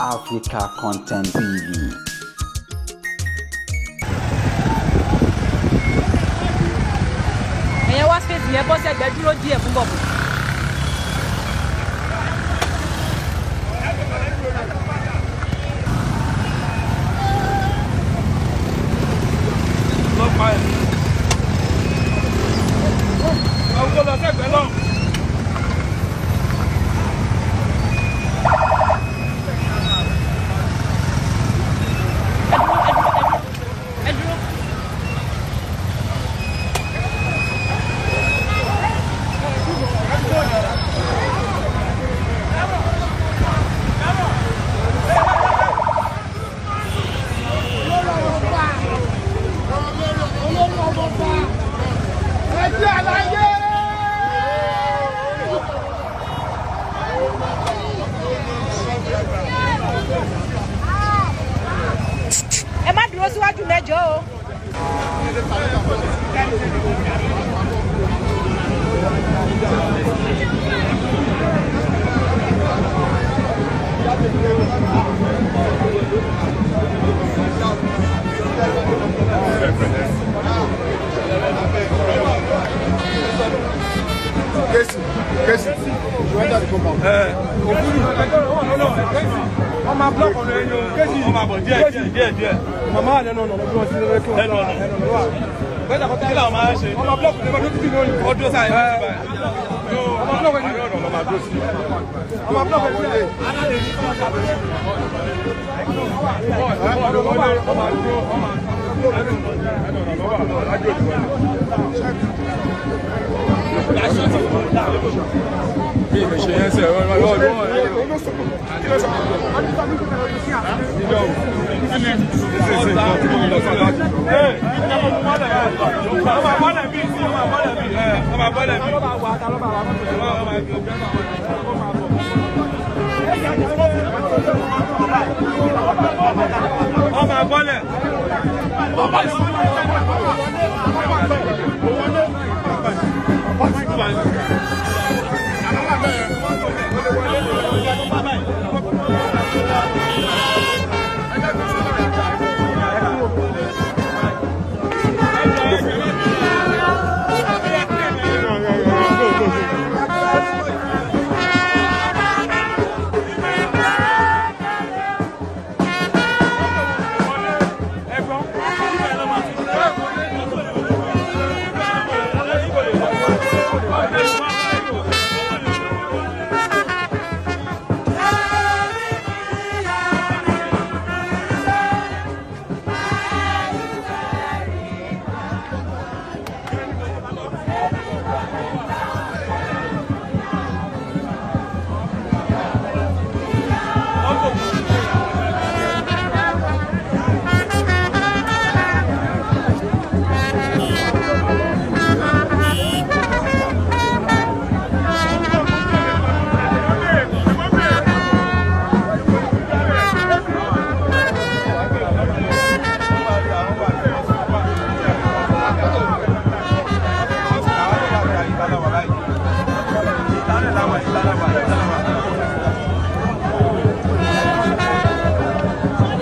Africa Content TV. Ẹ̀yẹn wá space yẹn, bọ́ sẹ́gbẹ́, dúró díẹ̀ fún bọ̀bọ̀. Lọ́pàá ẹ̀. Àwọn kò lọ sẹ́gbẹ̀ẹ́ lọ́hùn. Ẹ dúró, ẹ dúró, ẹ dúró, ẹ dúró. Olórí ọmọọba ẹjẹ àlàyé. Ẹ má dúró síwájú mẹ́jọ o. Kesi, Kesi, you enter the compound. Wọ́n máa block ọ̀nà ẹ̀yìn o. Wọ́n máa bọ̀ díẹ̀ díẹ̀ díẹ̀ díẹ̀. Màmá àlẹ́ náà lọ́dún ọtí lọ́dún kí wọ́n Ẹnu ọ̀nà. Ẹnu ọ̀nà wà. Kí làwọn máa ń ṣe? Wọ́n máa block ní ọdún títí lónìí. Ọdún sáà yẹn ti báyìí. Wọ́n máa block ẹni. Àárẹ̀ ọ̀nà ló máa dúró sí. Wọ́n máa block ẹni. Wọ́n máa dúró, wọ́n máa ẹnu ọ̀nà ló wà, ájú òdì wọlé. Bí ìlú ṣe yẹn sẹ̀, wọ́n wọ́n wọ́n níjọ́ o. Kí ni sísìn nǹkan tí mo lọ sí láti? Ee, ọmọ abọ́lẹ̀ bíi sí, ọmọ abọ́lẹ̀ bíi, ọmọ abọ́lẹ̀ bíi. Ọmọ abọ́lẹ̀.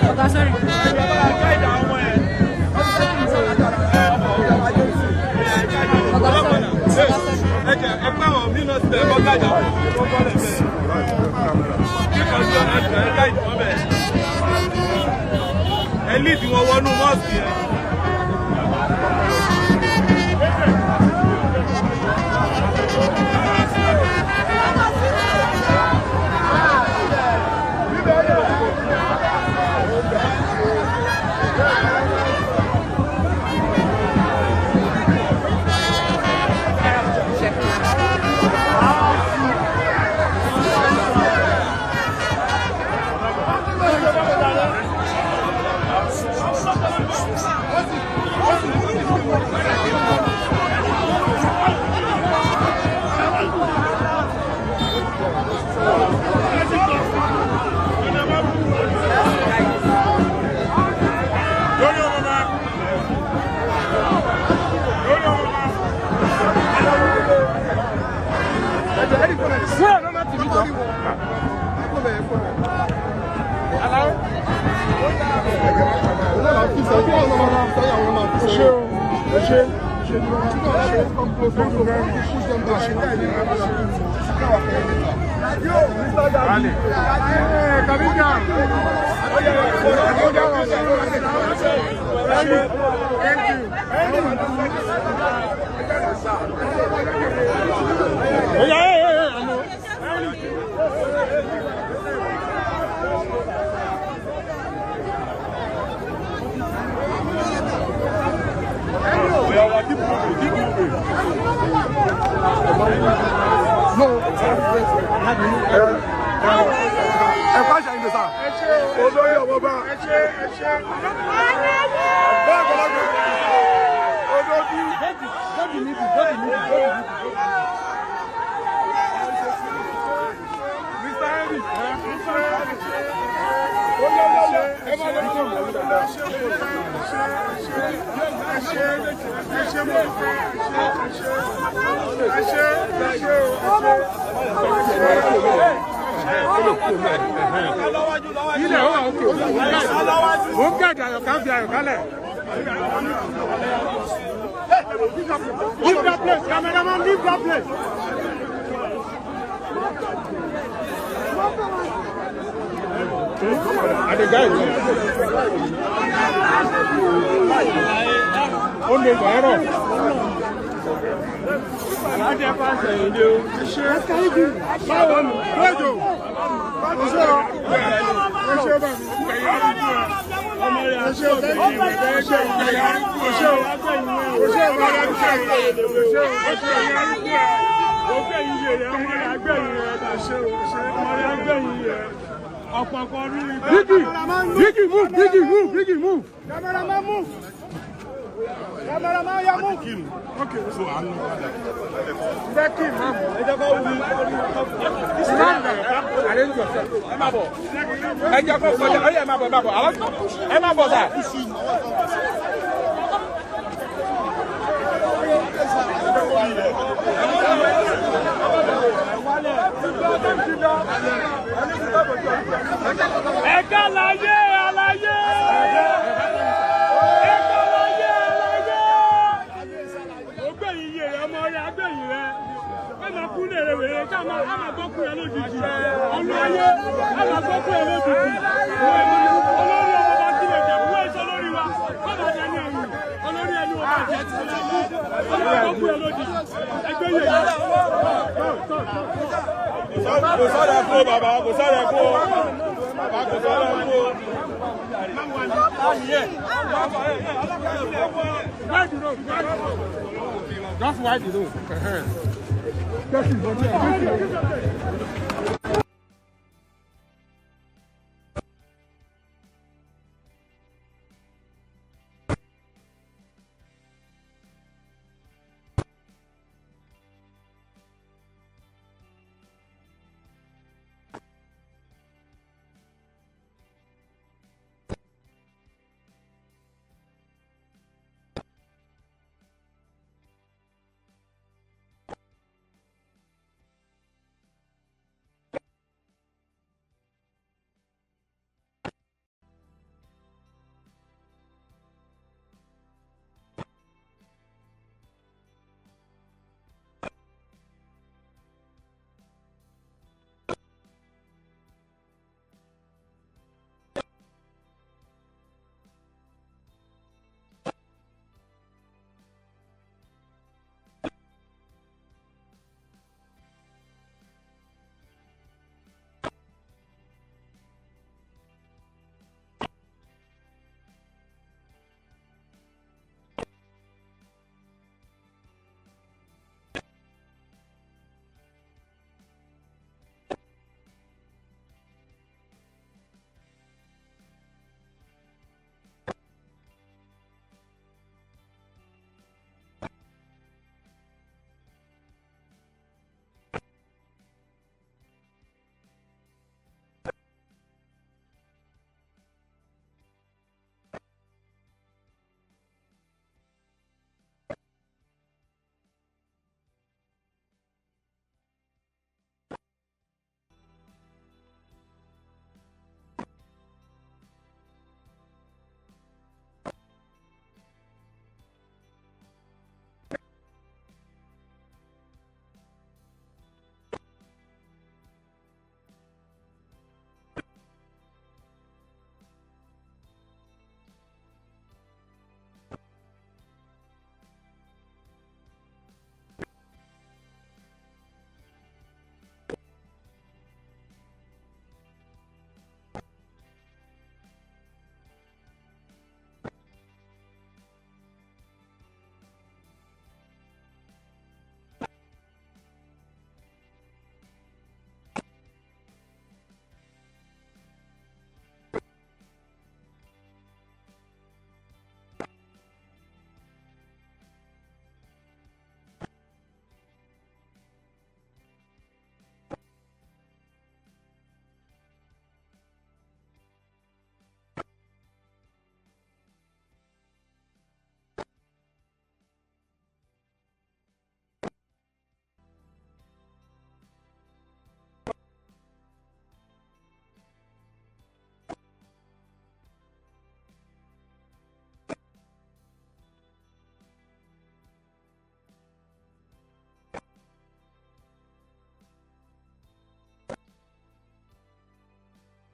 Ọ̀gá, sorry. Ọ̀gá, sorry. Ọ̀gá, sorry. Ẹ pẹ́ àwọn mí náà síbẹ̀ kọ́ gájà kó bọ́lẹ̀ bẹ́ẹ̀. Kíkọ́ sí ọ̀nà ẹ̀jọ̀ ẹ gáìdì wọn bẹ́ẹ̀. Ẹ líìdì wọn wọnú mọ́ọ̀sì yẹn. Wọ́n Olórí ọmọba. Ilẹ̀ ó wà òkè ó ń gàdì àyọ̀ká fi àyọ̀ká lẹ̀. Leave that place, cameraman, leave that place. Ó lè gbà ẹ̀rọ. Báwo ni? Lọ́jọ́. Báwo Biggie, Biggie, move, Biggie, move, Biggie, move. Cameraman move. Cameraman ya move. Okay. So I'm not. Arrange yourself. Ẹ má bọ̀. Ẹ jẹ́ kó kọjá. Ó yẹ ẹ má bọ̀, ẹ má bọ̀. Ẹ má bọ̀ sà. Ẹ̀ka láyé aláyé. Ẹ̀ka láyé aláyé. Ògbẹ̀yìn iye rẹ̀ ọmọ rẹ̀ agbẹ̀yìn rẹ̀. Ẹ máa kú ní èrè wèrè ká máa á máa gbọ́ kú yẹn lójijì. Ọ̀nà ayé á máa gbọ́ kú yẹn lójijì. Olórí ọmọ bá kílẹ̀ jẹ̀ wọ́n èso lórí wa. Bàbá jẹ ní ẹ̀yìn. Olórí ẹni wọ́n bá jẹ ti ṣe kú. Ó máa gbọ́ kú yẹn lójijì. Ẹgbẹ́ yẹn. Kò sọ̀rọ̀ kú o bàbá, kò sọ̀rọ̀ kú o. Bàbá kò sọ̀rọ̀ kú o. Wide the road, wide the road. Just wide the road.